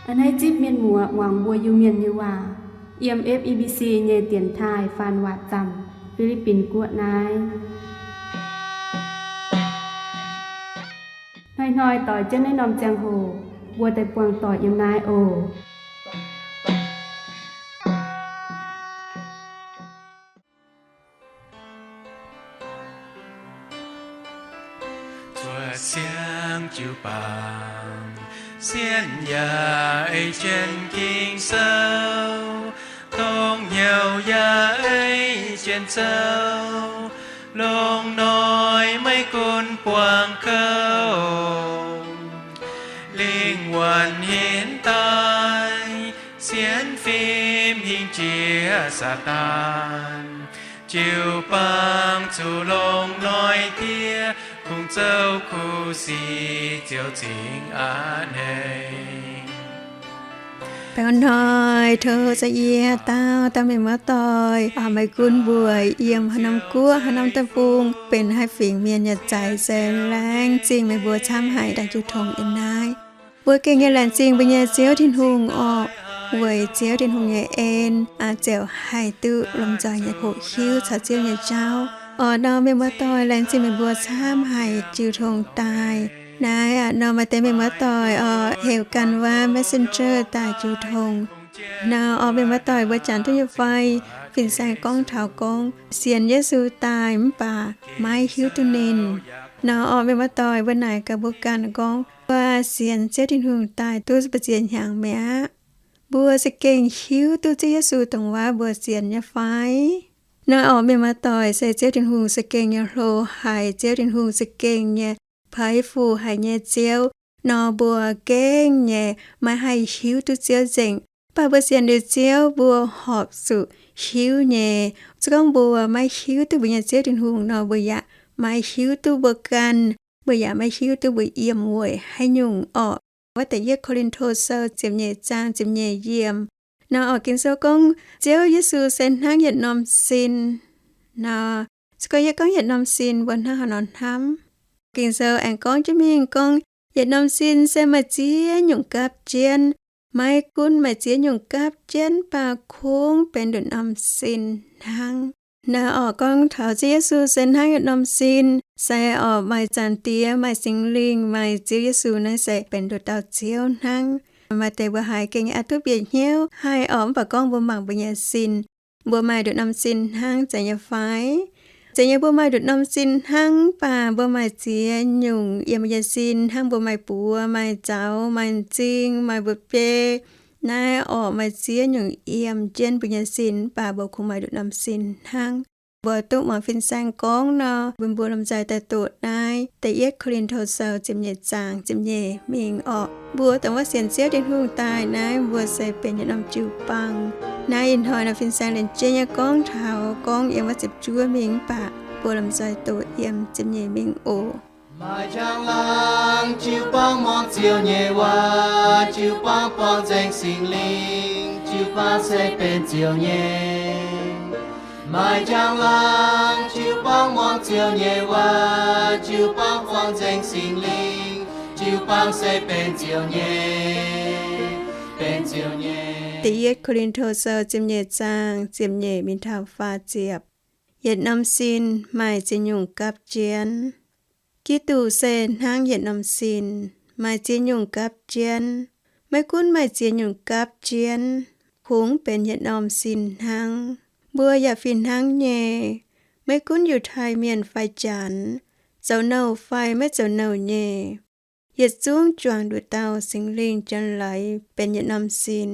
A'hneiv zipv mienh muoz muangx mbuo Iu-Mienh nyei waac yiem F E B C nyei dienx taaih faan waac zaamc Fi^li^bin Guoqv naaiv. Hnoi-hnoi doix jienv naaiv norm ziangh hoc mbuo daaih buangh doic yiem naaiv oc. Zuov siangv jiu-baang, sienx yaac ei jienv Ging-Sou, tongv hnyouv yaac ei jienv zouv, longx noic maiv gunv buangh kouv, lingh wuonh hinc daaih, sienx fim hingh jiex Saadaan, jiu-baang zuqc longx noic diev, kungx zouv kuv sic ziouc zingx a'hneiv. Baengh orn hnoi tov za'gengh yie dauh dauh mienh muoz-doic, maiv gunv mbuo yiem haaix norm guoqv haaix norm deic-bung, benx haaix fingx mienh yaac zeiz, se laengz zingh meih mbuo camv haic daaih jiu tongx yiem naaiv. Mbuo gengh nyei laengz zingh mbuo nyei Ziouv Tin-Hungh orqc, weic Ziouv Tin-Hungh nyei en ziouc haih duqv lomh nzoih nyei hoqc hiuv caux Ziouv nyei jauv. Orqc nor mienh muoz-doic, laengz zingh meih mbuo camv haic jiu tongx daaih. Naaiv aqc nor maaih deix mienh muoz-doic orqc heuc ganh wuov Messenger daaih jiu tongx. Nor orqc mienh muoz-doic mbuo janx duqv nyei fai? Fin-saeng gorngv taux gorngv sienx Yesu daaih mv baac maiv hiuv duqv ninh. Nor orqc mienh muoz-doic mbuo naaic gaax mbuo ganh gorngv, mbuo sienx Ziouv Tin-Hungh daaih duqv mbu'ziex hnyangx mi'aqv. Mbuo za'gengh hiuv duqv Ziouv Yesu dongh wuov mbuo sienx nyei fai? Nor orqc mienh muoz-doic, se Ziouv Tin-Hungh za'gengh nyei hlo haic, Ziouv Tin-Hungh za'gengh nyei peix fuc haic nyei Ziouv. Nor mbuo gengh nyei maiv haih hiuv duqv Ziouv nzengc. Mv baac mbuo sienx liuz Ziouv, mbuo horpc zuqc hiuv nyei. Se gorngv mbuo maiv hiuv duqv mbuo nyei Ziouv Tin-Hungh nor, mbuo yaac maiv hiuv duqv mbuo ganh, mbuo yaac maiv hiuv duqv mbuo yiem weic haaix nyungc orqc. Wuov Da'yietv Ko^lin^to Sou ziepc nyeic zaang ziepc nyeic yiemc. Nor orqc Ging-Sou gorngv Ziouv Yesu se hnangv yietc norm sin. Nor se gorngv yie gorngv yietc norm sin, mbuo hnangv haaix nor hnamv? Ging-Sou aengx gorngv jienv mingh gorngv, yietc norm sin se maaih ziex nyungc gapv jienv. Maiv gunv maaih ziex nyungc gapv jienv, mv baac kungx benx nduqc norm sin hnangv. Naaiv orqc gorngv taux Ziouv Yesu se hnangv yietc norm sin, se orqc maaih Zaangc Diex, maaih Singx Lingh, maaih Ziouv Yesu naaiv se benx nduqc dauh Ziouv hnangv. Maaih deix mbuo haiz gengh aqc duqv bieqc hnyouv, haih orqc mv baac gorngv mbuo mangc mbuo nyei sin, mbuo maaih nduqc norm sin hnangv, zeiz nyei fai? Zeiz nyei, mbuo maaih nduqc norm sin hnangv, mv baac mbuo maaih ziex nyungc yiem mbuo nyei sin hnangv. Mbuo maaih buoz, maaih zaux, maaih m'zing, maaih mba'biei. Naaiv orqc maaih ziex nyungc yiem jienv mbuo nyei sin, mv baac mbuo kungx maaih nduqc norm sin hnangv. Mbuo duqv muangx fin-saeng gorngv nor, mbuo lomh nzoih daaih doqc naaiv Da'yietv Ko^lin^to Sou ziepc nyeic zaang ziepc nyeic mingh orqc. Mbuo dongh wuov sienx Ziouv Tin-Hungh daaih naaiv, mbuo se benx yietc norm jiu-baang. Naaiv ih hnoi nor fin-saeng lienz jeiv nyei gorngv taux gorngv yiem wuov ziepc juov mingh, mv baac mbuo lomh nzoih doqc yiem ziepc nyeic mingh oc. Maaih njang-laangc jiu-baang muangx Ziouv nyei waac, jiu-baang buangh nzengc Singx Lingh, jiu-baang se benx Ziouv nyei. Maaih njang-laangc jiu-baang muangx Ziouv nyei waac, jiu-baang buangh nzengc Singx Lingh, jiu-baang se benx Ziouv nyei, benx Ziouv nyei. Da'yietv Ko^lin^to Sou ziepc nyeic zaang ziepc nyeic mingh taux faah ziepc. Yietc norm sin maaih ziex nyungc gapv jienv. Giduc se hnangv yietc norm sin, maaih ziex nyungc gapv jienv. Maiv gunv maaih ziex nyungc gapv jienv, kungx benx yietc norm sin hnangv. Mbuo yaac fih hnangv nyei. Maiv gunv Yiutai Mienh fai Janx, zoux nouh fai maiv zoux nouh nyei, yietc zungv juangc nduqc dauh Singx Lingh Janx-Laaix benx yietc norm sin.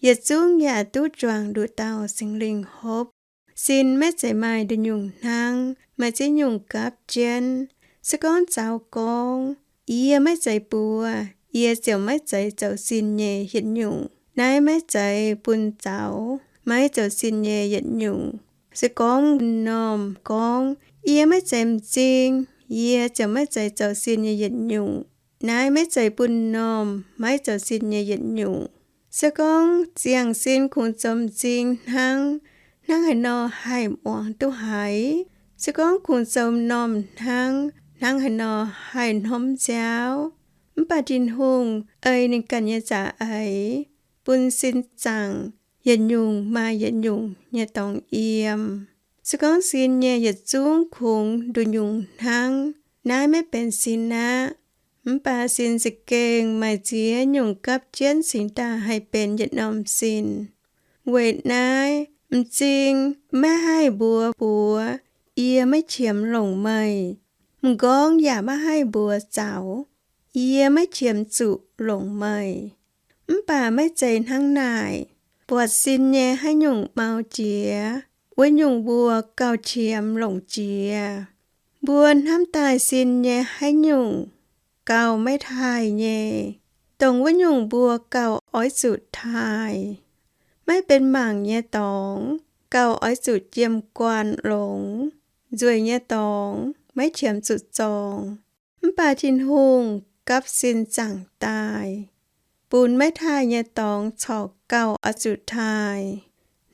Yietc zungv yaac duqv juangc nduqc dauh Singx Lingh hopv. Sin maiv zeiz maaih nduqc nyungc hnangv, maaih ziex nyungc gapv jienv. Se gorngv zaux gorngv, yie maiv zeiz buoz, yie ziouc maiv zeiz zoux sin nyei yietc nyungc. Naaiv maiv zeiz bun zaux maiv zoux sin nyei yietc nyungc. Se gorngv bun normh gorngv, yie maiv zeiz m'zing, yie ziouc maiv zeiz zoux sin nyei yietc nyungc. Naaiv maiv zeiz bun normh maiv zoux sin nyei yietc nyungc. Se gorngv ziangh sin kungx zoux m'zing hnangv, hnangv haaix nor haih muangx duqv haiz? Se gorngv kungx zoux normh hnangv, hnangv haaix nor haih hnomv nziaaux? Mv baac Tin-Hungh ei ninh ganh nyei za'eix bun sin zaangc yietc nyungc maaih yietc nyungc nyei dorngx yiem. Se gorngv sin nyei yietc zungv kungx nduqc nyungc hnangv, naaiv maiv benx sin aqv. Mv baac sin za'gengh maaih ziex nyungc gapv jienv cingx daaih haih benx yietc norm sin. Weic naaiv m'zing maiv haih mbuox buoz, Yie maiv qiemx longc meih. M'nqorngv yaac maiv haih mbuox zaux, Yie maiv qiemx zuqc longc meih. Mv baac maiv zeiz hnangv naaic. Buatc sin nyei haaix nyungc mau jiex, wuov nyungc mbuo gauh qiemx longc jiex. Mbuo hnamv daaih sin nyei haaix nyungc gauh maiv taaih nyei, dongh wuov nyungc mbuo gauh oix zuqc taaih. Maiv benx mangc nyei dorngx gauh oix zuqc jiem guanh longx. Nzueic nyei dorngx maiv qiemx zuqc zorng. Mv baac Tin-Hungh gapv sin zaangc daaih, bun maiv taaih nyei dorngx corc gauh oix zuqc taaih.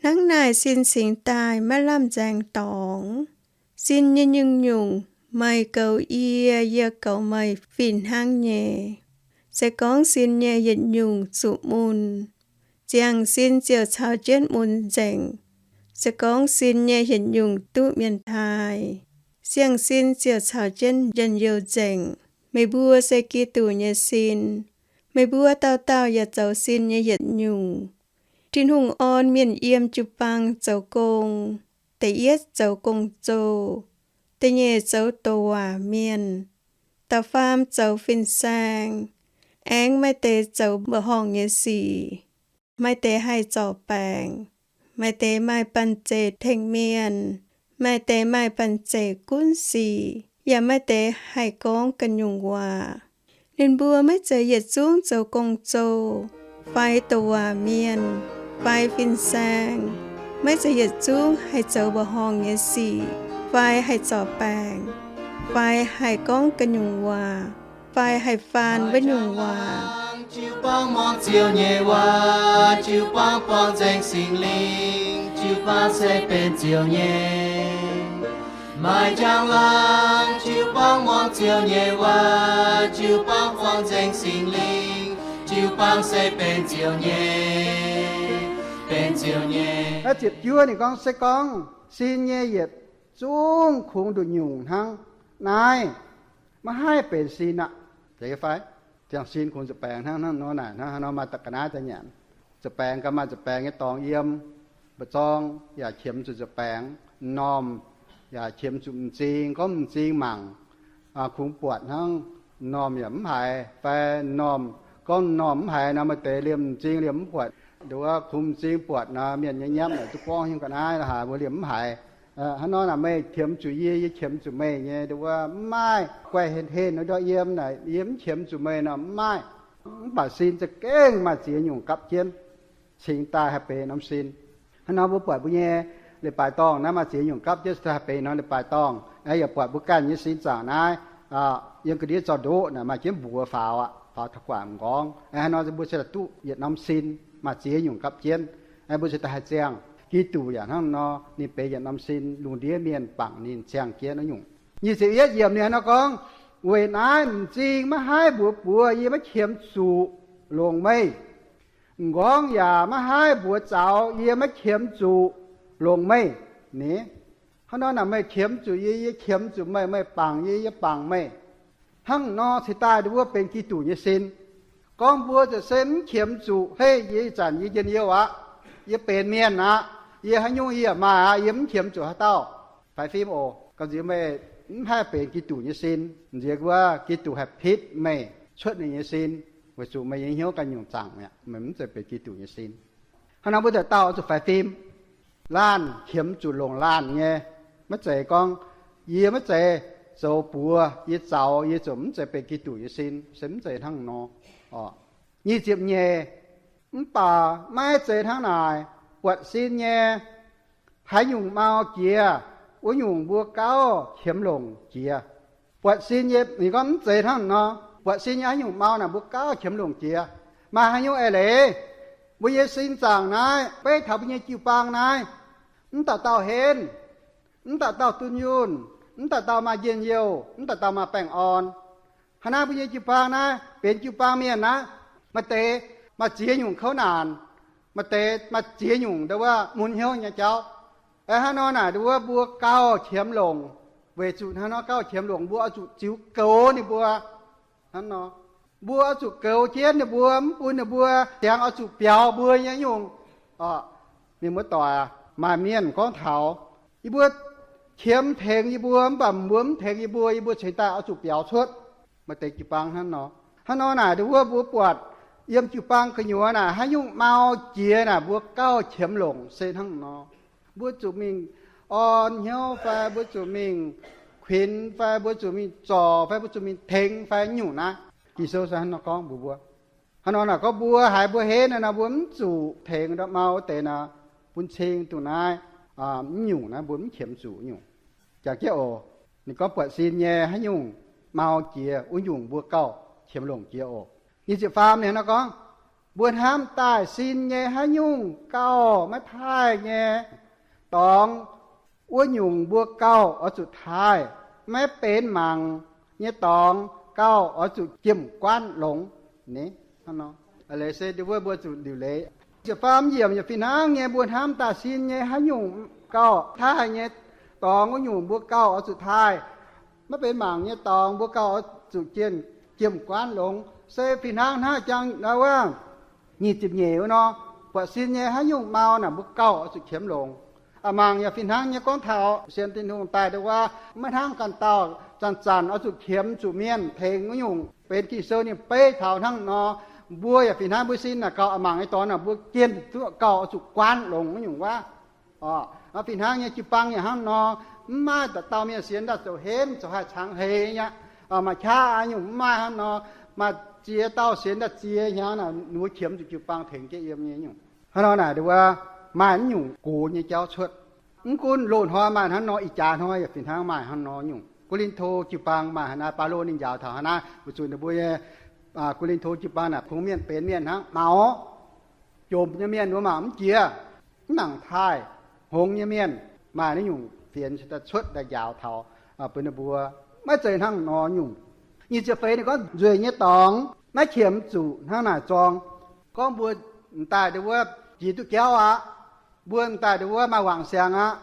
Hnangv naaic sin cingx daaih maiv lamh nzaeng dorngx. Sin nyei nyungc-nyungc meih goux yie, yie goux meih fih hnangv nyei. Se gorngv sin nyei yietc nyungc zuqc mun, ziangh sin ziouc caux jienv mun nzengc. Se gorngv sin nyei yietc nyungc duqv mienh taaih, siang-sin ziouc caux jienv njien-youh nzengc. Meih mbuo se Giduc nyei sin. Meih mbuo dauh dauh yaac zoux sin nyei yietc nyungc. Tin-Hungh orn mienh yiem jiu-baang zoux gong. Da'yietv zoux gong-zoh, da'nyeic zoux douc waac mienh, da'faam zoux fin-saeng. Aengx maaih deix zoux mbuoqc horngh nyei sic. Maaih deix haih zorc baengc. Maaih deix maaih banh zeic tengx mienh. Maaih deix maaih banh zeic gunv sic, yaac maaih deix haih gorngv ganh nyungc waac. Ninh mbuo maiv zeiz yietc zungv zoux gong-zoh, fai douc waac mienh, fai fin-saeng. Maiv zeiz yietc zungv haih zoux mbuoqc horngh nyei sic, fai haih zorc baengc, fai haih gorngv ganh nyungc waac, fai haih faan wuov nyungc waac. Jiu-baang muangx Ziouv nyei waac, jiu-baang buangh nzengc Singx Lingh, jiu-baang se benx Ziouv nyei. Maaih njang-laangc jiu-baang muangx Ziouv nyei waac, jiu-baang buangh nzengc Singx Lingh, jiu-baang se benx Ziouv nyei, benx Ziouv nyei. Naaiv ziepc juov ninh gorngv, se gorngv sin nyei yietc zungv kungx nduqc nyungc hnangv naaiv, maiv haih benx sin aqv. Zeiz fai? Ziangh sin kungx zuqc baengx hnangv, hnangv nor naaic, hnangv nor maaih da'ga'naaiv daaih nyanc. Zuqc baengx gaax, maaih zuqc baengx nyei dorngx yiem. Mba'zorng yaac qiemx zuqc zuqc baengx, m'normh yaac qiemx zuqc m'zing, gorngv m'zing mangc, kungx buatc hnangv, m'normh yaac mv haiz, fai m'normh, gorngv m'normh mv haiz nor, maaih deix liemh m'zing liemh mv buatc. Nduov kungx m'zing buatc nor, mienh nyei nyiemv naaic duqv gorngv hingv ga'naaiv haaix mbuo liemh mv haiz. Hnangv nor naaic, meih qiemx zuqc yie, yie qiemx zuqc meih nyei, nduov mv maaih guaih henh henh nor ndortv yiem naaic, yie mv qiemx zuqc meih nor mv maaih. Mv baac sin za'gengh maaih ziex nyungc gapv jienv cingx daaih haih benx norm sin. Hnangv nor mbuo buatc mbuo nyei leiz-baaix dorngh naaiv maaih ziex nyungc gapv jienv cingx daaih haih benx norm leiz-baaix dorngh. Yaac buatc mbuo ganh nyei sin zaangc naaiv, yiem ga'ndiev zorqv ndoqv naaic maaih jienv mbuox faaux aqv, faaux taux guangc m'nqorngv. Hnangv nor mbuo cingx daaih duqv yietc norm sin, maaih ziex nyungc gapv jienv. Mbuo cingx daaih haih ziangh. Giduc yaac hnangv nor, ninh benx yietc norm sin, lungh ndiev mienh bangc ninh ziangh jienv naaiv nyungc. Nyic ziepc yietv yiemc ninh hnangv nor gorngv, weic naaiv m'zing maiv haih mbuox buoz, yie maiv qiemx zuqc longc meih. M'nqorngv yaac maiv haih mbuox zaux, yie maiv qiemx zuqc longc meih. Ni, hnangv nor naaic meih qiemx zuqc yie, yie qiemx zuqc meih, meih bangc yie, yie bangc meih. Hnangv nor cingx daaih nduov benx Giduc nyei sin. Gorngv mbuo ziouc se mv qiemx zuqc, hei, yie ih zanc yie njien-youh aqv, yie benx mienh aqv, yie haaix nyungc yie yaac maaih aqv, yie mv qiemx zuqc haaix dauh. Faix fim oc. Gamh nziex meih mv haih benx Giduc nyei sin. Nziex wuov, Giduc haih pitv meih cuotv ninh nyei sin, weic zuqc meih nyei hnyouv ganh nyungc zaangc mi'aqv, meih mv zeiz benx Giduc nyei sin. Hnangv nor mbuo daaih dauh zuqc faix fim. Laanh qiemx zuqc longc laanh nyei. Maiv zeiz gorngv, yie maiv zeiz zoux buoz, yie zaux, yie ziouc mv zeiz benx Giduc nyei sin, se mv zeiz hnangv nor. Nyic ziepc nyeic, mv baac maiv zeiz hnangv naaic. Buatc sin nyei haaix nyungc mau jiex, wuov nyungc mbuo gauh qiemx longc jiex. Buatc sin nyei, ninh gorngv mv zeiz hnangv nor. Buatc sin nyei haaix nyungc mau naaic mbuo gauh qiemx longc jiex. Maaih haaix nyungc eix leiz? Mbuo nyei sin zaangc naaiv, beiv taux mbuo nyei jiu-baang naaiv, mv dauh dauh henv, mv dauh dauh dunh yunh, mv dauh dauh maaih njien-youh, mv dauh dauh maaih baengh orn. Hnangv naaiv mbuo nyei jiu-baang naaiv benx jiu-baang mienh naaiv, maaih deix maaih ziex nyungc kouv naanc, maaih deix maaih ziex nyungc ndau wuov mun hnyouv nyei jauv. Hnangv nor naaic ndau wuov mbuo gauh qiemx longc, weic zuqc hnangv nor gauh qiemx longc mbuo oix zuqc ziux goux ninh mbuo. Hnangv nor, mbuo oix zuqc goux jienv ninh mbuo, mv bun ninh mbuo ziangx oix zuqc biaux mbuo nyei nyungc. Mienh muoz-doic, maaih mienh gorngv taux, yie mbuo qiemx tengx yie mbuo, mv baac mbuo mv tengx yie mbuo, yie mbuo cingx daaih oix zuqc biaux cuotv. Maaih deix jiu-baang hnangv nor. Hnangv nor naaic ndau wuov mbuo buatc yiem jiu-baang gu'nyuoz naaic haaix nyungc mau jiex naaic mbuo gauh qiemx longc se hnangv nor. Mbuo zuqc mingh orn hnyouv fai mbuo zuqc mingh kuinx fai mbuo zuqc mingh zorc fai mbuo zuqc mingh tengx fai nyungc naaiv. Ging-Sou se hnangv nor gorngv mbuox mbuo. Hnangv nor naaic gorngv mbuo haiz mbuo henv naaic nor mbuo mv zuqc tengx ndortv mau wuov deix naaic, bun cing dongh naaiv, mv nyungc naaiv mbuo mv qiemx zuqc nyungc. Jangx jienv oc. Ninh gorngv buatc sin nyei haaix nyungc mau jiex wuov nyungc mbuo gauh qiemx longc jiex oc. Nyic ziepc faam ninh nor gorngv, mbuo hnamv daaih sin nyei haaix nyungc gauh maiv taaih nyei dorngx, wuov nyungc mbuo gauh oix zuqc taaih. Maiv benx mangc nyei dorngx gauh oix zuqc jiem-guaanv longx. Hnangv nor, leiz se ndau wuov mbuo zuqc liuc leiz. Ziepc faam yiemc yaac fih hnangv nyei, mbuo hnamv daaih sin nyei haaix nyungc gauh taaih nyei dorngx wuov nyungc mbuo gauh oix zuqc taaih. Maiv benx mangc nyei dorngx mbuo gauh oix zuqc jiem-guaanv longx. Se fih hnangv hnangv jangx wuov nyic ziepc nyeic wuov nor, buatc sin nyei haaix nyungc mau naaic mbuo gauh oix zuqc qiemx longc. A'mangc yaac fih hnangv nyei gorngv taux sienx Tin-Hungh daaih ndau wuov, maiv hnangv ganh dauh zanc-zanc oix zuqc qiemx zuqc mienh tengx wuov nyungc. Benx Ging-Sou ninh beiv taux hnangv nor, mbuo yaac fih hnangv mbuo sin naaic gauh a'mangc nyei dorngx naaic mbuo jiem duqv gauh oix zuqc guaanv longc wuov nyungc wuov. Fih hnangv nyei jiu-baang yaac hnangv nor, mv maaih dauh dauh mienh sienx daaih zoux henv zoux haih cangx heix nyei aqv. Maaih qaqv nyungc mv maaih hnangv nor, maaih ziex dauh sienx daaih ziex hnyangx naaic ninh mbuo qiemx zuqc jiu-baang tengx jienv yiem nyei nyungc. Hnangv nor naaic ndau wuov maaih mv nyungc gox nyei jauv cuotv. Mv gunv loz-hnoi maaih hnangv nor, ih jaax hnoi yaac fih hnangv maaih hnangv nor nyungc. Ko^lin^to jiu-baang maaih haaix naaiv, Baulo ninh njaaux taux haaix naaiv, weic zuqc ninh mbuo nyei Ko^lin^to jiu-baang naaic kungx mienh benx mienh hnangv, maux, jomc nyei mienh wuov mangc mv jiex, mv nangc taaih, hngongx nyei mienh, maaih naaiv nyungc fienx daaih cuotv daaih njaaux taux bun ninh mbuo. Maiv zeiz hnangv nor nyungc. Nyic ziepc feix ninh gorngv nzueic nyei dorngx maiv qiemx zuqc hnangv naaic zorng. Gorngv mbuo m'daaih ndau wuov jiex duqv jauv aqv, mbuo m'daaih ndau wuov maaih wangc siangx aqv,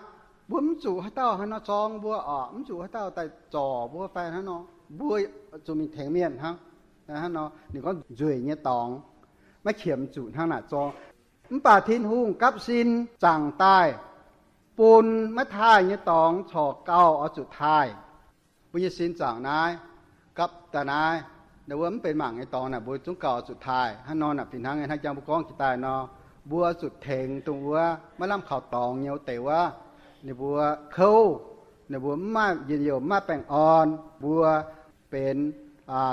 mbuo mv zuqc haaix dauh hnangv nor zorng mbuo oc, mv zuqc haaix dauh daaih zorc mbuo fai hnangv nor, mbuo zuqc mingh tengx mienh hnangv. Hnangv nor ninh gorngv nzueic nyei dorngx maiv qiemx zuqc hnangv naaic zorng. Mv baac Tin-Hungh gapv sin zaangc daaih bun maiv taaih nyei dorngx corc gauh oix zuqc taaih. Mbuo nyei sin zaangc naaiv, gapv daaih naaiv, ndau wuov mv benx mangc nyei dorngx naaic mbuo zungv gauh oix zuqc taaih. Hnangv nor naaic fih hnangv nyei hnangv jangx mbuo gorngv jiex daaih nor, mbuo oix zuqc tengx dongh wuov maiv lamh kaux dorngx nyei wuov deix wuov, ninh mbuo kouv, ninh mbuo mv maaih njien-youh, mv maaih baengh orn, mbuo benx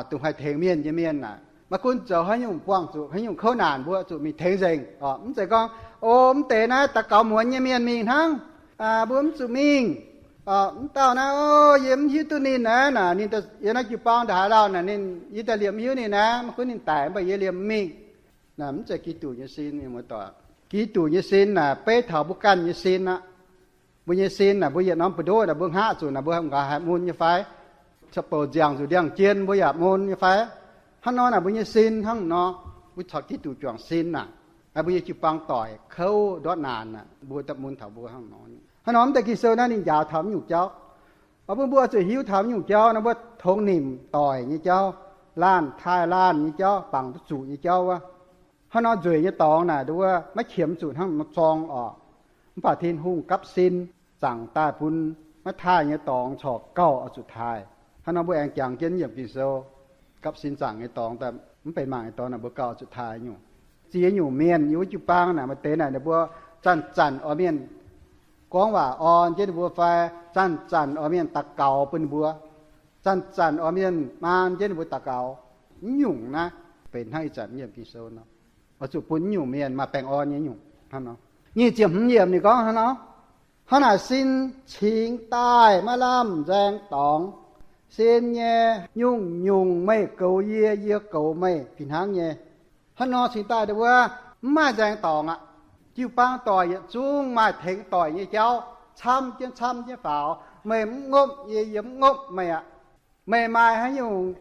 dongh haih tengx mienh nyei mienh naaic. Maiv gunv zoux haaix nyungc buangh zuqc haaix nyungc kouv naanc mbuo zuqc mingh tengx nzengc oc. Mv zeiz gorngv, o, mv deix naaiv daux gaux muonz nyei mienh mingh hnangv, mbuo mv zuqc mingh. Mv dauh naaiv, o, yie mv hiuv duqv ninh naaiv, naaic ninh yiem naaiv jiu-baang ndongc haaix lauh naaic, ninh, yie daaih liemh mv hiuv ninh naaiv, maiv gunv ninh daic mv baac yie liemh mv mingh. Naaic mv zeiz Giduc nyei sin, mienh muoz-doic. Giduc nyei sin naaic beiv taux mbuo ganh nyei sin aqv. Mbuo nyei sin naaic mbuo yietc norm buoz-ndoqv naaic mbuo hngaqv zuqc naaic mbuo m'nqorngv haih mun nyei fai? Caux bouc nziangc nzuqc ndiangx-jien mbuo yaac mun nyei fai? Hnangv nor naaic mbuo nyei sin hnangv nor, mbuo caux Giduc juangc sin naaic, mbuo nyei jiu-baang doic kouv ndortv naanc aqv, mbuo daaih mun taux mbuo hnangv nor. Hnangv nor mv deix Ging-Sou naaiv ninh njaaux taux mv nyungc jauv. Mv baac mbuo oix zuqc hiuv taux mv nyungc jauv nor, mbuo tongx nimc doic nyei jauv, laanh taaih laanh nyei jauv, bangc duqv zuqc nyei jauv wuov. Hnangv nor nzueic nyei dorngx naaic nduov maiv qiemx zuqc hnangv nor zorng oc. Mv baac Tin-Hungh gapv sin zaangc daaih bun maiv taaih nyei dorngx corc gauh oix zuqc taaih. Hnangv nor mbuo aengx jangx jienv yiem Ging-Sou, gapv sin zaangc nyei dorngx daaih, mv benx mangc nyei dorngx naaic mbuo gauh oix zuqc taaih nyungc. Ziex nyungc mienh yiem wuov jiu-baang naaic maaih deix naaic ninh mbuo zanc-zanc oix mienh gorngv waac orn jienv ninh mbuo fai zanc-zanc oix mienh daux gaux bun ninh mbuo, zanc-zanc oix mienh maan jienv ninh mbuo daux gaux. Mv nyungc naaiv benx hnangv ih zanc yiem Ging-Sou nor, oix zuqc bun mv nyungc mienh maaih baengh orn nyei nyungc hnangv nor. Nyic ziepc hmz yiemc ninh gorngv hnangv nor, hnangv naaic sin cingx daaih maiv lamh nzaeng dorngx. Sin nyei nyungc-nyungc meih goux yie, yie goux meih fih hnangv nyei. Hnangv nor cingx daaih nduov mv maaih nzaeng dorngx aqv. Jiu-baang doic yietc zungv maaih tengx doic nyei jauv, camv jienv camv jienv faaux. Meih mv ngopv yie, yie mv ngopv meih aqv. Meih maaih haaix nyungc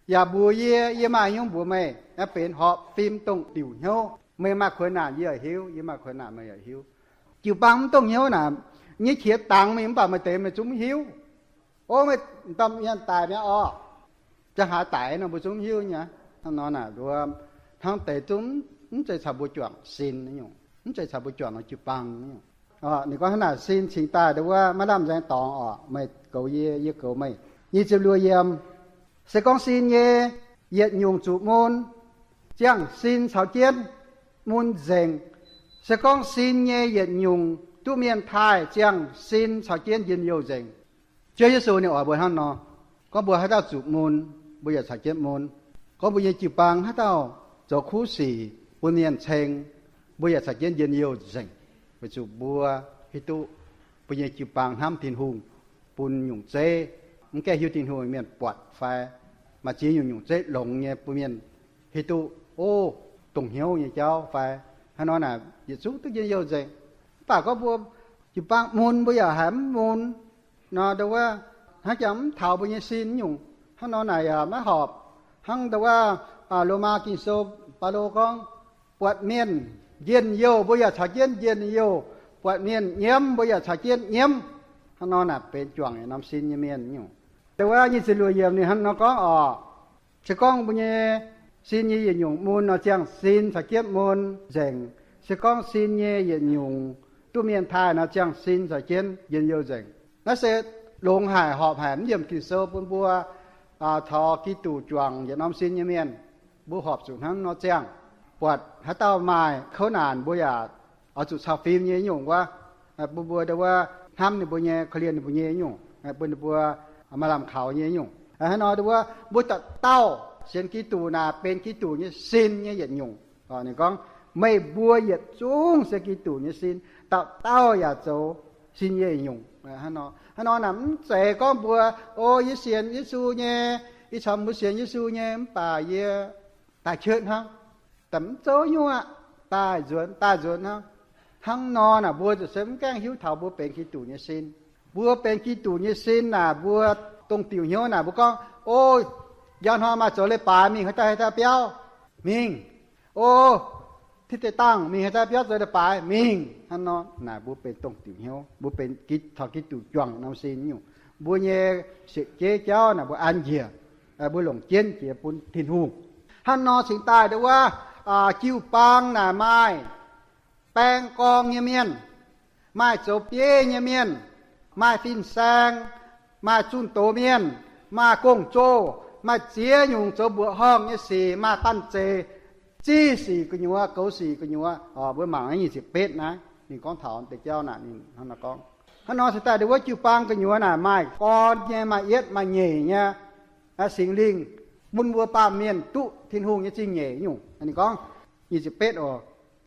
yaac mbuox yie, yie maaih hnyouv mbuox meih, naaiv benx horpc fim dongh diuc hnyouv. Meih maaih kuonx naanc yie yaac hiuv, yie maaih kuonx naanc meih yaac hiuv. Jiu-baang mv dongh hnyouv naaic, nyei qiex dangx mingh mv baac meih deix meih zungv mv hiuv. O, meih dorh mienh daic mi'aqv orqc. Ziangh haaix daic nor mbuo zungv mv hiuv nyei. Hnangv nor naaic, hnangv deix zungv mv zeiz caux mbuo juangc sin nyungc, mv zeiz caux mbuo juangc nor jiu-baang nyungc. Ninh gorngv hnangv naaic, sin cingx daaih ndo wuov maiv lamh nzaeng dorngx orqc. Meih goux yie, yie goux meih. Nyic ziepc luoqc yiem, se gorngv sin nyei yietc nyungc zuqc mun, ziangh sin caux jienv mun nzengc. Se gorngv sin nyei yietc nyungc duqv mienh taaih, ziangh sin caux jienv njien-youh nzengc. Ziouv Yesu ninh oix mbuo hnangv nor, gorngv mbuo haaix dauh zuqc mun, mbuo yaac caux jienv mun. Gorngv mbuo nyei jiu-baang haaix dauh zoux kuv sic bun mienh ceng, mbuo yaac caux jienv njien-youh nzengc, weic zuqc mbuo hiuv duqv mbuo nyei jiu-baang hnamv Tin-Hungh, bun nyungc zeiv, mv gaengh hiuv Tin-Hungh mienh buatc fai maaih ziex nyungc nyungc zeiv longx nyei bun mienh hiuv duqv, o, dongh hnyouv nyei jauv fai hnangv nor naaic, yietc zungv duqv njien-youh nzengc. Mv baac gorngv mbuo jiu-baang mun, mbuo yaac haiz mv mun nor, ndo wuov hnangv jangx mv taux mbuo nyei sin nyungc. Hnangv nor naaic yaac maiv horpc. Hnangv ndo wuov Lomaa Ging-Sou, Baulo gorngv, buatc mienh njien-youh, mbuo yaac caux jienv njien-youh. Buatc mienh nyiemv, mbuo yaac caux jienv nyiemv. Hnangv nor naaic benx juangc yietc norm sin nyei mienh nyungc. Ndo wuov nyic ziepc luoqc yiem ninh hnangv nor gorngv orqc, se gorngv mbuo nyei sin nyei yietc nyungc mun nor, ziangh sin caux jienv mun nzengc. Se gorngv sin nyei yietc nyungc duqv mienh taaih nor, ziangh sin caux jienv njien-youh nzengc. Naaiv se longx haic, horpc haic, mv yiemc Ging-Sou bun mbuo taux Giduc juangc yietc norm sin nyei mienh. Mbuo horpc zuqc hnangv nor ziangh. Buatc haaix dauh maaih kouv naanc, mbuo yaac oix zuqc cau fim nyei nyungc wuov, bun mbuo ndo wuov hnamv ninh mbuo nyei, korv-lienh ninh mbuo nyei nyungc, bun ninh mbuo maaih lamh kaux nyei nyungc. Hnangv nor ndo wuov mbuo dauh dauh sienx Giduc naaic benx Giduc nyei sin nyei yietc nyungc. Ninh gorngv, meih mbuo yietc zungv se Giduc nyei sin, dauh dauh yaac zoux sin nyei yietc nyungc. Hnangv nor naaic mv zeiz gorngv mbuo, o, yie sienx Yesu nyei, yie caux mbuo sienx Yesu nyei mv baac yie daaih cuotv hnangv, daaih mv zouv nyuoqv, daaih nzuonx, daaih nzuonx hnangv. Hnangv nor naaic mbuo ziouc se mv gaengh hiuv taux mbuo benx Giduc nyei sin. Mbuo benx Giduc nyei sin naaic, mbuo dongh diuc hnyouv naaic mbuo gorngv, o, njang hnoi maaih zoux leiz-baaix mingh haaix dauh haaix dauh biauv mingh. O, tiv deix dangh mingh haaix dauh biauv zoux leiz-baaix mingh. Hnangv nor naaic mbuo benx dongh diuc hnyouv, mbuo benx taux Giduc juangc norm sin nyungc. Mbuo nyei sietc jeiv jauv naaic mbuo an njiec, mbuo longc jienv jiex bun Tin-Hungh. Hnangv nor cingx daaih ndo wuov jiu-baang naaic maaih baeng gorngv nyei mienh, maaih zoux bieiv nyei mienh, maaih fin-saeng, maaih zunh doz mienh, maaih gong-zoh, maaih ziex nyungc zoux mbuoqc horngh nyei sic, maaih banh zeic, zih sic gu'nyuoz, goux sic gu'nyuoz. Mbuo mangc nyic ziepc betv naaiv, ninh gorngv taux deix jauv naaic, ninh hnangv nor gorngv. Hnangv nor cingx daaih ndo wuov jiu-baang gu'nyuoz naaic maaih gorn nyei, maaih yietv, maaih nyeic nyei Singx Lingh, bun mbuo baamh mienh duqv Tin-Hungh nyei zingh nyeic nyungc. Ninh gorngv nyic ziepc betv oc,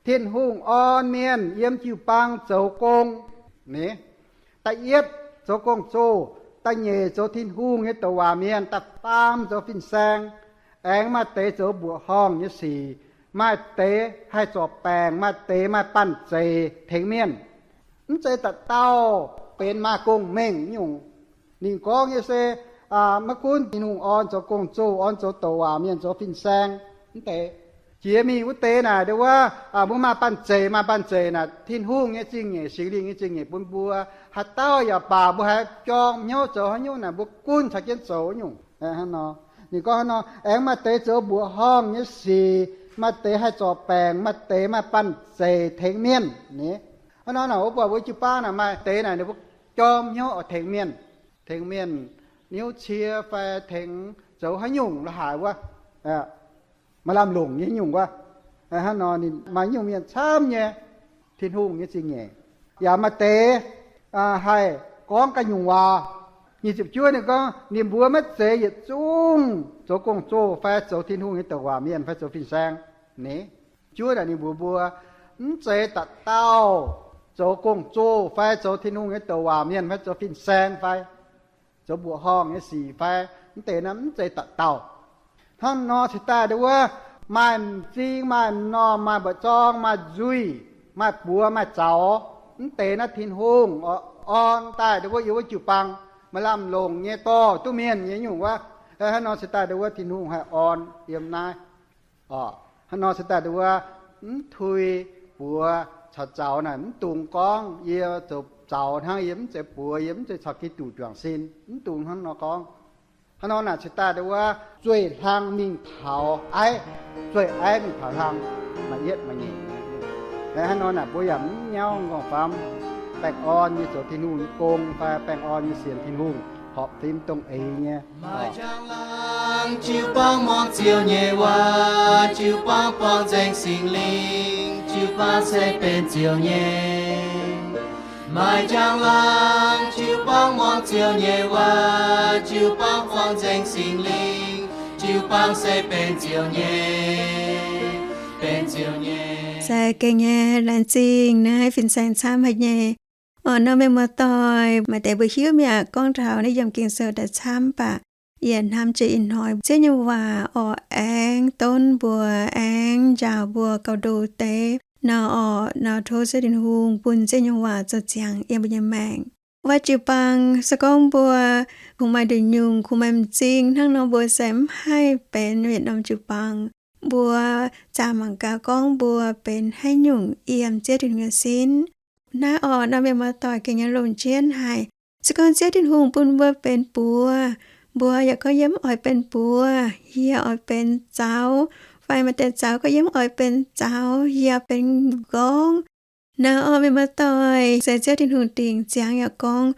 Tin-Hungh orn mienh yiem jiu-baang zoux gong. Ni, da'yietv zoux gong-zoh, da'nyeic zoux Tin-Hungh nyei douc waac mienh, da'faam zoux fin-saeng. Aengx maaih deix zoux mbuoqc horngh nyei sic, maaih deix haih zorc baengc, maaih deix maaih banh zeic tengx mienh. Mv zeiz dauh dauh benx maaih gong-mengh nyungc. Ninh gorngv nyei se maiv gunv Tin-Hungh orn zoux gong-zoh, orn zoux douc waac mienh, zoux fin-saeng, mv deix jiex mingh wuov deix naaic ndo wuov, mbuo maaih banh zeic, maaih banh zeic naaic, Tin-Hungh nyei zingh nyeic, Singx Lingh nyei zingh nyeic bun mbuo. Haaix dauh yaac baac mbuo haiz jorm hnyouv zoux haaix nyungc naaic, mbuo gunv caux jienv zoux nyungc. Hnangv nor, ninh gorngv hnangv nor, aengx maaih deix zoux mbuoqc horngh nyei sic, maaih deix haih zorc baengc, maaih deix maaih banh zeic tengx mienh. Ni, hnangv nor naaic, mbuo buatc mbuo jiu-baang naaic maaih deix naaic ninh mbuo jorm hnyouv oix tengx mienh, tengx mienh niouv cie fai tengx zoux haaix nyungc la'haic wuov, maaih lamh longc nyei nyungc wuov. Hnangv nor ninh maaih nyungc mienh camv nyei Tin-Hungh nyei zingh nyeic. Yaac maaih deix haih gorngv ganh nyungc waac. Nyic ziepc juov ninh gorngv, ninh mbuo maiv zeiz yietc zungv zoux gong-zoh fai zoux Tin-Hungh nyei douc waac mienh fai zoux fin-saeng. Ni, juov naaic ninh mbuox mbuo, mv zeiz dauh dauh zoux gong-zoh fai zoux Tin-Hungh nyei douc waac mienh fai zoux fin-saeng fai zoux mbuoqc horngh nyei sic fai, mv deix naaiv mv zeiz dauh dauh. Hnangv nor cingx daaih ndo wuov, maaih m'zing, maaih m'normh, maaih mba'zorng, maaih nzuih, maaih buoz, maaih zaux, mv deix naaiv Tin-Hungh orn daaih ndo wuov yiem wuov jiu-baang, maaih lamh longc nyei dorh duqv mienh nyei nyungc wuov. Hnangv nor se daaih ndo wuov Tin-Hungh haih orn yiem naaiv. Hnangv nor se daaih ndo wuov mv tui buoz caux zaux naaic mv dungx gorngv yie zoux zaux hnangv, yie mv zeiz buoz, yie mv zeiz caux Giduc juangc sin, mv dungx hnangv nor gorngv. Hnangv nor naaic se daaih ndo wuov zueih hlang mingh taux aiv, zueih aiv mingh taux hlang, maaih yietv maaih nyeic. Hnangv nor naaic mbuo yaac mv nyauv nqorngv-famv, baengh orn nyei zoux Tin-Hungh nyei gong fai baengh orn nyei sienx Tin-Hungh, horpc fim dongh eix nyei. Maaih njang-laangc jiu-baang muangx Ziouv nyei waac, jiu-baang buangh nzengc Singx Lingh, jiu-baang se benx Ziouv nyei. Maaih njang-laangc jiu-baang muangx Ziouv nyei waac, jiu-baang buangh nzengc Singx Lingh, jiu-baang se benx Ziouv nyei, benx Ziouv nyei. Se gengh nyei laengz zingh naaiv fin-saeng camv haic nyei. Orqc, nor mienh muoz-doic, maaih deix mbuo hiuv mi'aqv gorngv taux naaiv yiem Ging-Sou daaih camv baac yie hnamv jiex ih hnoi Ziouv nyei waac orqc, aengx donv mbuo, aengx njaaux mbuo gauh ndo deix. Nor orqc, nor tov Ziouv Tin-Hungh bun Ziouv nyei waac zoux ziangx yiem mbuo nyei maengc. Wuov jiu-baang se gorngv mbuo kungx maaih nduqc nyungc, kungx maaih m'zing hnangv nor, mbuo se mv haih benx yietc norm jiu-baang. Mbuo zaah mangc gaax gorngv mbuo benx haaix nyungc yiem Ziouv Tin-Hungh nyei sin. Naaiv orqc, nor mienh muoz-doic gengh nyei longc jienv haic. Se gorngv Ziouv Tin-Hungh bun mbuo benx buoz, mbuo yaac gorngv yie mv oix benx buoz, yie oix benx zaux, fai maaih deix zaux gorngv yie mv oix benx zaux, yie benx m'nqorngv. Naaiv orqc, mienh muoz-doic, se Ziouv Tin-Hungh dingc ziangx yaac gorngv,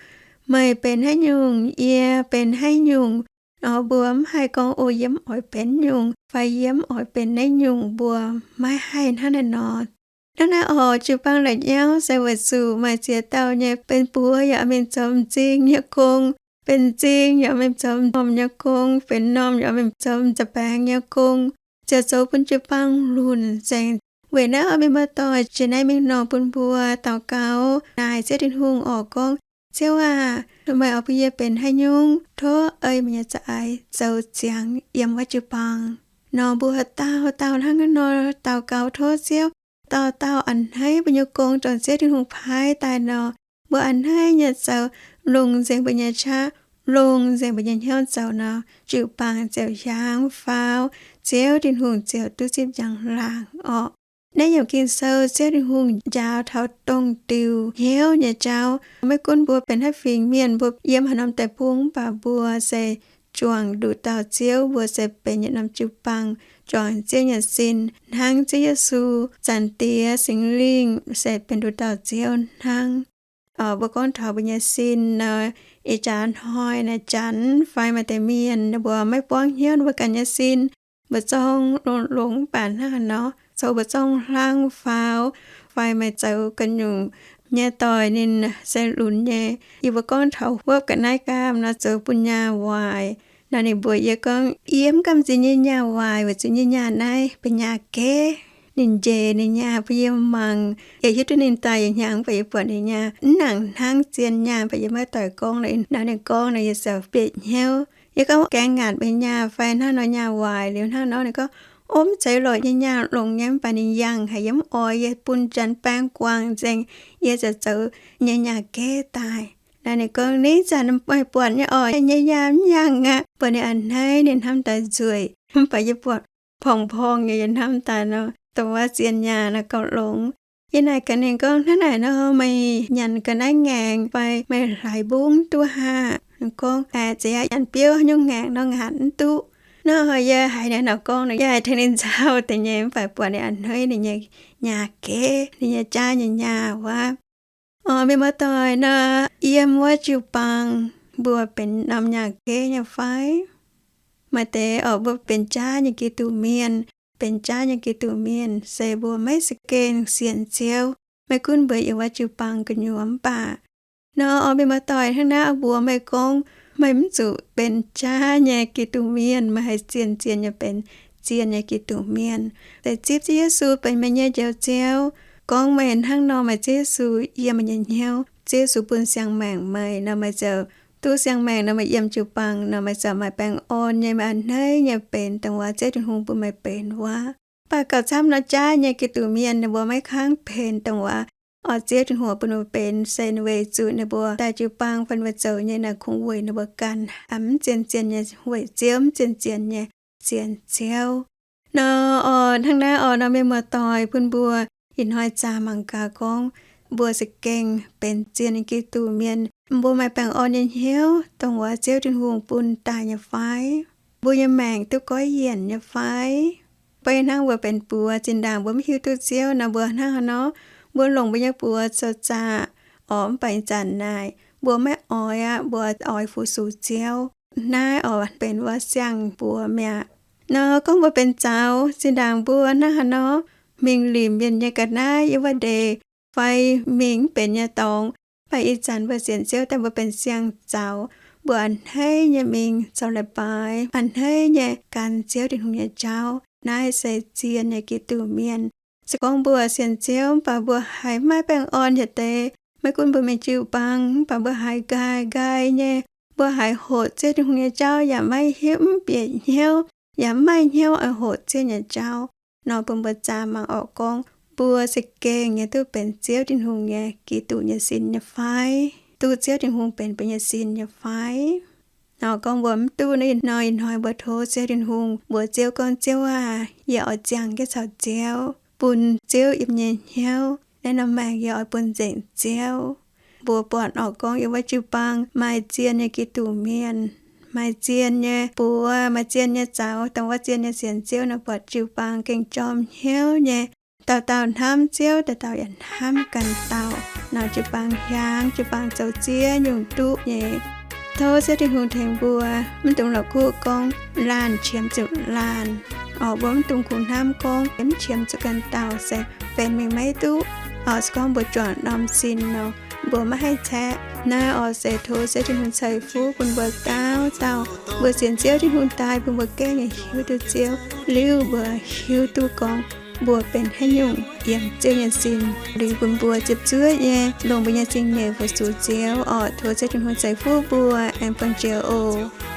meih benx haaix nyungc, yie benx haaix nyungc. Orqc, mbuo mv haih gorngv, o, yie mv oix benx nyungc fai yie mv oix benx naaiv nyungc, mbuo maiv haih hnangv naaiv nor. Hnangv naaiv orqc, jiu-baang la'nyauv se weic zuqc maaih ziex dauh nyei benx buoz yaac mingh zoux m'zing nyei gong, benx m'zing yaac mingh zoux m'normh nyei gong, benx m'normh yaac mingh zoux m'za'baengx nyei gong, ziouc zoux bun jiu-baang lunc nzengc. Weic naaiv orqc, mienh muoz-doic, jiex naaiv mingh nor bun mbuo daux gaux naaic Ziouv Tin-Hungh orqc, gorngv, Ziouv aah! Meih oix bun yie benx haaix nyungc? Tov ei meih nyei za'eix zoux ziangx yiem wuov jiu-baang. Nor mbuo dauh dauh hnangv naaiv nor daux gaux tov Ziouv, dauh dauh a'hneiv mbuo nyei gong dongh Ziouv Tin-Hungh paaiv daaih nor, mbuo a'hneiv nyei zoux, longc nzengc mbuo nyei qaqv, longc nzengc mbuo nyei hnyouv zoux nor, jiu-baang ziouc hiaangx faaux, Ziouv Tin-Hungh ziouc duqv zipv njang-laangc orqc. Naaiv yiemc Ging-Sou Ziouv Tin-Hungh njaaux taux dongh diuh hnyouv nyei jauv. Maiv gunv mbuo benx haaix fingx mienh, mbuo yiem haaix norm deic-bung, mv baac mbuo se juangc nduqc dauh Ziouv, mbuo se benx yietc norm jiu-baang, juangc Ziouv nyei sin, hnangv Ziouv Yesu, Zaangc Diex, Singx Lingh se benx nduqc dauh Ziouv hnangv. Mbuo gorngv taux mbuo nyei sin nor, ih jaax hnoi naaic Janx fai maaih deix mienh ninh mbuo maiv buangv hnyouv ninh mbuo ganh nyei sin. Mbuo zorng longx-longx mv baac hnangv haaix nor, zoux mbuo zorng hlang faaux, fai maaih zoux gu'nyungc nyei doic ninh se lunx nyei. Yie mbuo gorngv taux wuov ga'naaiv gaam nor, zoux bun nyaah waaic. Nor ninh mbuox yie gorngv, yie mv gamh nziex nyei nyaah waaic weic zuqc nyei nyaah naaiv benx nyaah geh. Ninh njaaux ninh nyaah bun yie mangc. Yie hiuv duqv ninh daaih yie hnyangx, mv baac yie buatc ninh nyaah mv nangc hnangv zien nyaah, mv baac yie maiv doic gorngv. Nor ninh gorngv nor yie ziouc bieqc hnyouv. Yie gorngv, gaengh ngaatc meih nyaah fai hnangv nor nyaah waaic liuz hnangv nor? Ninh gorngv, o, mv zeiz lorqc, nyei nyaah longx nyei, mv baac ninh yangh haic, yie mv oix, yie bun janx baeng guangc nzengc, yie ziouc zoux nyei nyaah geh daaih. Naaiv ninh gorngv, ninh zanc meih buatc nyei orqc, nyei nyaah mv yangh aqv. Buatc ninh a'hneiv, ninh hnamv daaih nzueic, mv baac yie buatc porng-porng nyei, yie hnamv daaih nor, dongh wuov zien nyaah naaiv gauh longx. Yie naaic gaax ninh gorngv, hnangv naaic nor meih nyanc ga'naaiv ngaengc fai meih hlaaix mbungv duqv haac? Ninh gorngv, aa, zeiz aqv, nyanc biouv haaix nyungc ngaengc nor ngaatc mv duqv. Nor yie haiz ninh naaic gorngv nor, yie haiz tengx ninh nzauh deix nyei, mv baac buatc ninh a'hneiv ninh nyei nyaah geh, ninh nyei jaav nyei nyaah wuov. Orqc, mienh muoz-doic, nor yiem wuov jiu-baang mbuo benx norm nyaah geh nyei fai? Maaih deix orqc, mbuo benx jaav nyei Giduc mienh. Benx jaav nyei Giduc mienh se mbuo maiv za'gengh sienx Ziouv, maiv gunv mbuo yiem wuov jiu-baang gu'nyuoz mv baac. Nor orqc, mienh muoz-doic, hnangv naaiv mbuox meih gorngv, meih mv zuqc benx jaav nyei Giduc mienh, meih haih zien-zien nyei benx zien nyei Giduc mienh. Se zipv Ziouv Yesu benx meih nyei Njoux Ziouv, gorngv meih hnangv nor, meih Ziouv Yesu yiem meih nyei hnyouv, Ziouv Yesu bun siang-maengc meih nor, meih ziouc duqv siang-maengc nor, meih yiem jiu-baang nor, meih ziouc maaih baengh orn nyei, meih a'hneiv nyei benx dongh wuov Ziouv Tin-Hungh bun meih benx wuov. Mv baac gauh camv nor, jaav nyei Giduc mienh ninh mbuo maiv kangv benx dongh wuov Orqc, Ziouv Tin-Hungh bun mbuo benx se weic zuqc ninh mbuo daaih jiu-baang fai ninh mbuo zoux nyei naaic kungx weic ninh mbuo ganh mv zien-zien nyei weic Ziouv, mv zien-zien nyei sienx Ziouv. Nor, orqc, hnangv naaiv orqc, nor mienh muoz-doic, bun mbuo ih hnoi zaah mangc gaax gorngv mbuo za'gengh benx zien nyei Giduc mienh, mbuo maaih baengh orn nyei hnyouv dongh wuov Ziouv Tin-Hungh bun daaih nyei fai? Mbuo nyei maengc duqv goiv yienc nyei fai? Beiv hnangv mbuo benx buoz, zinh ndaangc mbuo mv hiuv duqv Ziouv nor, mbuo hnangv haaix nor? Mbuo longc mbuo nyei buoz zoux zaqc, orqc, mv baac ih zanc naaic mbuo maiv oix aqv, mbuo oix fu-sux Ziouv. Naaiv orqc benx wuov siang-buoz mi'aqv. Nor gorngv mbuo benx zaux, zinh ndaangc mbuo hnangv haaix nor mingh limc mienh nyei ga'naaiv yiem wuov ndeic fai mingh mv benx nyei dorngx, mv baac ih zanc mbuo sienx Ziouv daaih mbuo benx siang-zaux, mbuo a'hneiv nyei mingh zoux leiz-baaix, a'hneiv nyei gan Ziouv Tin-Hungh nyei jauv. Naaiv se zien nyei Giduc mienh. Se gorngv mbuo sienx Ziouv mv baac mbuo haiz maiv baengh orn yietc deix, maiv gunv mbuo mingh jiu-baang mv baac mbuo haiz nqaai nqaai nyei, mbuo haiz hoqc Ziouv Tin-Hungh nyei jauv yaac maiv hiuv, mv bieqc hnyouv, yaac mv maaih hnyouv oix hoqc Ziouv nyei jauv nor, bun mbuo zaah mangc orqc gorngv mbuo za'gengh nyei duqv benx Ziouv Tin-Hungh nyei Giduc nyei sin nyei fai? Duqv Ziouv Tin-Hungh benx mbuo nyei sin nyei fai? Nor gorngv mbuo mv duqv naaiv nor, ih hnoi mbuo tov Ziouv Tin-Hungh mbuox Ziouv gorngv, Ziouv aah! Yie oix ziangh jienv caux Ziouv, bun Ziouv yiem nyei hnyouv. Naaiv norm maengc yie oix bun nzengc Ziouv. Mbuo buatc orqc gorngv yiem wuov jiu-baang maaih zien nyei Giduc mienh, maaih zien nyei buoz, maaih zien nyei zaux, dongh wuov zien nyei sienx Ziouv nor, buatc jiu-baang gengh jorm hnyouv nyei. Dauh dauh hnamv Ziouv, dauh dauh yaac hnamv ganh dauh. Nor jiu-baang hiaangx, jiu-baang zoux ziex nyungc duqv nyei. Tov Ziouv Tin-Hungh tengx mbuo mv dungx la'kuqv gorngv laanh qiemx zuqc laanh. Orqc, mbuo mv dungx kungx hnamv gorngv mv qiemx zuqc ganh dauh se benx mingh maiv duqv. Orqc, se gorngv mbuo juangc norm sin nor, mbuo maiv haih caeqv. Naaiv orqc se tov Ziouv Tin-Hungh ceix fuqv bun mbuo dauh dauh. Mbuo sienx Ziouv Tin-Hungh daaih bun mbuo gengh nyei hiuv duqv Ziouv. Liuz mbuo hiuv duqv gorngv mbuo benx haaix nyungc yiem Ziouv nyei sin. Liuz bun mbuo ziepc zuoqv nyei longc mbuo nyei zingh nyeic fu-sux Ziouv orqc. Tov Ziouv Tin-Hungh ceix fuqv mbuo aengx buangh jiex oc.